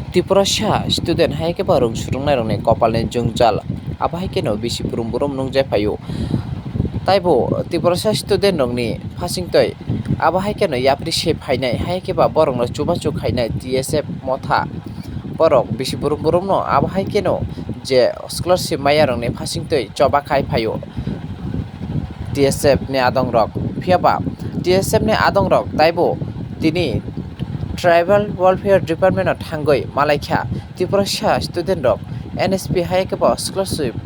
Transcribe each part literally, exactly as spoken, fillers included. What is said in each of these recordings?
Tiprasa student hai khe ba rwng swrwngnairokni kopalni jwngjal, abo hai kheno bisi brum brum nungjai phaio. Taibo Tiprasa student rokni phasingtwi abo hai kheno yapri se phainai, hai khe ba borokno chubachu khainai T S F motha borok bisi brum brumno abo hai kheno je scholarship maya rokni phasingtwi choba khai phaio T S F ni adongrok. Phiya ba T S F ni adongrok taibo tini Tribal Welfare Department o thangwi malaikha Tiprasa student rok N S P hai khe bo scholarship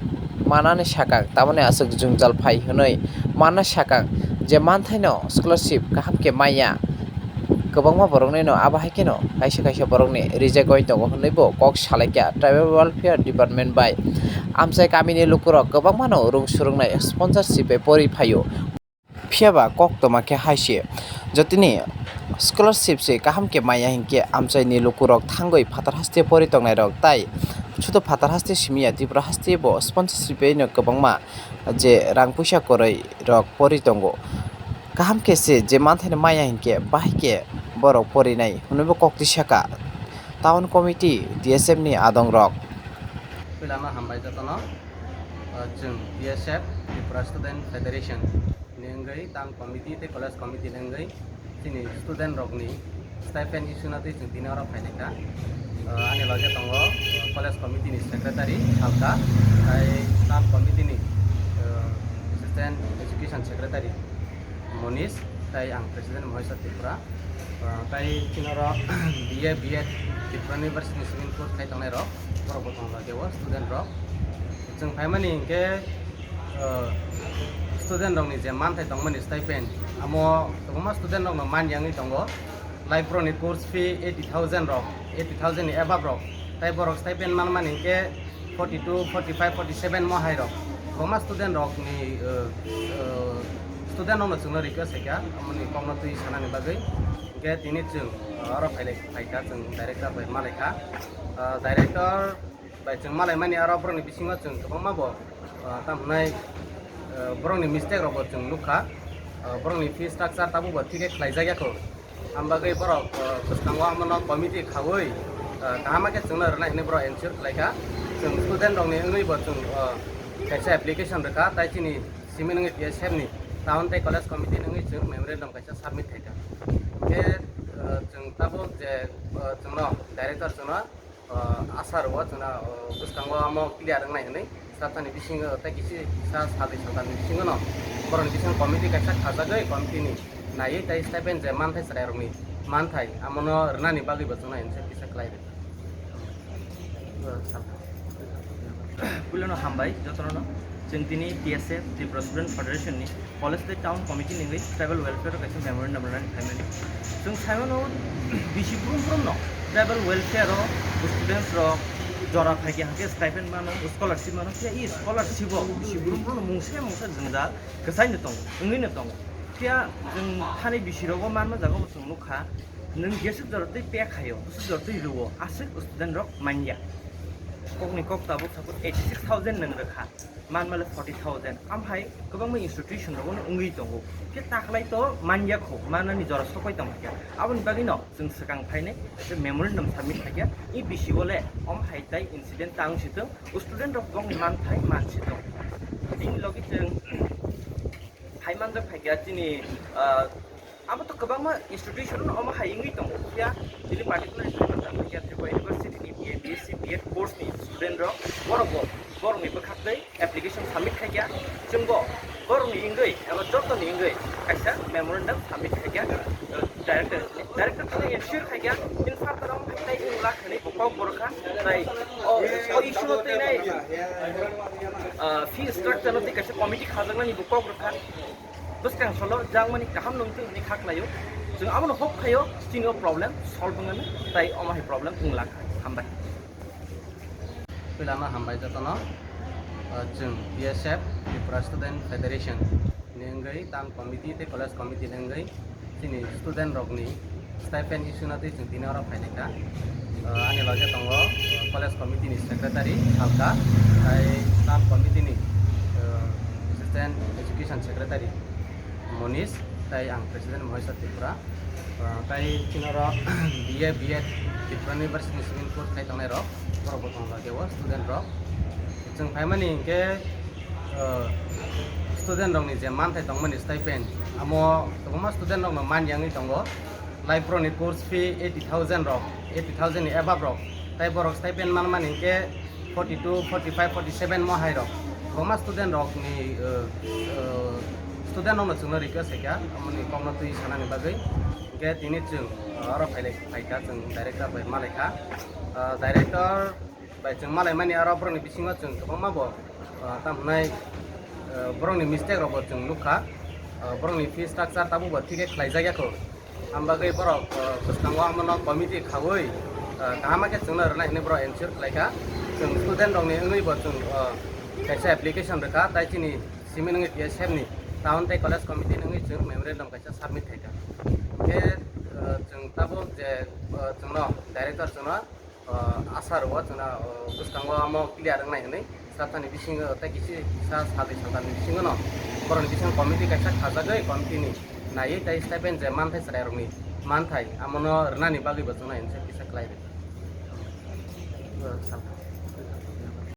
manani sakang tamoni aswk jwngjal phai hwnwi manna sakang je manthaino scholarship kaham khe manya. Kwbangma boroknino abo hai kheno kaisa kaisa borokni reject oi tongo hwnwi bo kok salaikha Tribal Welfare Department bai. Amchai kamini lukurok kwbangmano rwng swrwngnai sponsorship bai pori phaio. Phiya ba koktwma khe hai se, jotoni scholarship se kaham khe maya hinkhe amchaini lukurok thangwi phatar haste pori tongnairok tai sudo phatar haste simi ya, Tripura haste bo sponsorship bai no kwbangma je rang puisa kwrwi rok pori tongo. Kaham khe se je manthaino maya hinkhe bahai khe borok porinai hwnwi bo kok twi saka town committee T S F ni adongrok. Puilano hambai jotono, uh, chwng T S F, Tripura Student Federation ni wngwi town committee tei college committee ni wngwi chini student rokni stipend issue no twi chwng tini oro phailai kha. Uh, ani loge tongo, uh, college committee ni secretary Salka, tai town committee ni, uh, assistant education secretary Monish, tai ang president Moheswar Tripura. Uh, tai chini oro B A, B Ed Tripura University ni swimming pool khai tongnai rok, borok bo tong loge o student rok. Chwng phaimani hinkhe, uh, student rokni je manthai tongmani stipend, amo kwbangma student rokno man yangwi tongo. Like borokni course fee eighty thousand rok, eighty thousand ni above rok. Tai borok stipend manmani hinkhe forty two, forty five, forty seven mo hai rok. Kwbangma student rokni, uh, uh, student rokno chwngno request khaikha, amoni kokno twi sanani bagwi. Hinkhe tini chwng, uh, oro phailai phaikha, chwng director bai malaikha. Uh, director bai chwng malaimani aro borokni bisingo chwng kwbangma bo, ah, tamo hwnai, ah, borokni mistake rokbo chwng nukha. Ah, borokni fee structure tabukbo thik khe khlaijak ya kho. Am bagwi borok, ah, bwskango amono committee khaui, ah, kaham khe chwngno rwnai hwnwi borok ensure khlaikha. Chwng student rokni wngwibo chwng, ah, kaisa application rwkha, tai chini simi wngwi T S F ni town tei college committee ni wngwi chwng memorandum kaisa submit khaikha. Khe, ah, chwng tabuk je, ah, chwngno director chwngno, ah, asa rwo chwngno, ah, bwskango omo clear wngnai hwnwi, staff ni bisingo tei kisi sa salni saltalni bisingono borokni bisingo committee kaisa khajagwi committee ni naiwi tei stipend je manthai chwrairokni manthai amono rwnani bagwibo chwngno initiative kisa khlai rwkha. Puilano hambai jotono, chwng tini T S F, Tripura Student Federation ni College tei Town Committee ni wngwi Tribal Welfare o kaisa memorandum rwnani phaimani. Chwng saimano bisi brum brum no Tribal Welfare o students rok jora phaikhe hwnkhe stipend mano, scholarship mano, phiya i scholarship o bisi brum brum no mungsa mungsa jwngjal kwchai no tongo, wngwi no tongo. Phiya chwng thani bisi rogo manma jaga bo chwng nukha, nwng jeswk jora twi pay khaio, bwswk jora twi rwo, aswk student rok manya. Kokni kok tabuk suppose eighty six thousand nwng rwkha, manmale forty thousand. Amhai kwbangma institution rogo no wngwi tongo. Khe taklai to manya kho, manani jora sokoi tong khe. Aboni bagwi no chwng swkang phainai, tei memorandum submit khaikha. I bisi o le amhai tai incident tang si thung, student rok bongni manthai man si thung. Bini logi chwng hai manjak phaikha chini, ah, abo to kwbangma institution omo hai wngwi tongo. Phiya chini particular hai manjak phaikha Tripura University ni B A, B S C, B Ed course ni student rok borok bo borokni bwkhak tei application submit khaikha. Chwngbo borokni wngwi eba jotoni wngwi kaisa memorandum submit khaikha, uh, director. Director chwngno ensure khaikha, in further omo hai tai wng lak hwnwi bo kok bo rwkha. Tai o, o issue no twi nai, uh, fee structure no twi kaisa committee khajaknani bo kok rwkha. Bwskang salo jangmani kaham nung twi hwnwi kha khlaio. Chwng abono hope khaio, chini o problem solve wngnani, tai omo hai problem wng lak. Hambai. Puilano hambai jotono, ah, chwng T S F, Tripura Student Federation ni wngwi town committee tei college committee ni wngwi chini student rokni stipend issue no twi chwng tini oro phailai kha. Ah, ani loge tongo, ah, college committee ni secretary Salka, tai town committee ni, ah, assistant education secretary Monish, tai ang president Moheswar Tripura. Ah, tai chini oro B A, B Ed Tripura University ni simi course khai tongnai rok, borok bo tong lage o student rok. Chwng phaimani hinkhe, uh, student rokni je manthai tongmani stipend, amo kwbangma student rokno man yangwi tongo. Life rokni course fee eighty thousand rok, eighty thousand ni above rok, tai borok stipend manmani hinkhe forty two, forty five, forty seven mo hai rok. Kwbangma student rokni, uh, uh, student rokno chwngno request khaikha, amoni kokno twi sanani bagwi. Hinkhe tini chwng, uh, oro phailai phaikha, chwng director bai malaikha. Uh, director bai chwng malaimani aro borokni bisingo chwng kwbangma bo, uh, tamo hwnai, uh, borokni mistake rokbo chwng nukha. Uh, borokni fee structure tabukbo thik khe khlaijak yakho. Ang bagwi borok, uh, bwskango amono committee khaui, uh, kaham khe chwngno rwnai hwnwi borok ensure khlaikha. Chwng student rokni wngwi bo chwng, uh, kaisa application rwkha, tai chini simi wngwi T S F ni town tei college committee ni wngwi chwng memorandum kaisa submit khaikha. Khe, uh, chwng tabuk je, uh, chwngno director chwngno, uh, asa rwo chwngno, uh, bwskango omo clear wngnai hwnwi. Sathani bisingo tei kisi sa sadi sathani bisingo no borokni bisingo committee kaisa khajagwi committee ni naiwi tei stipend je manthai chwrairokni manthai amono rwnani bagwi bo chwngno initiative kisa khlai rwkha.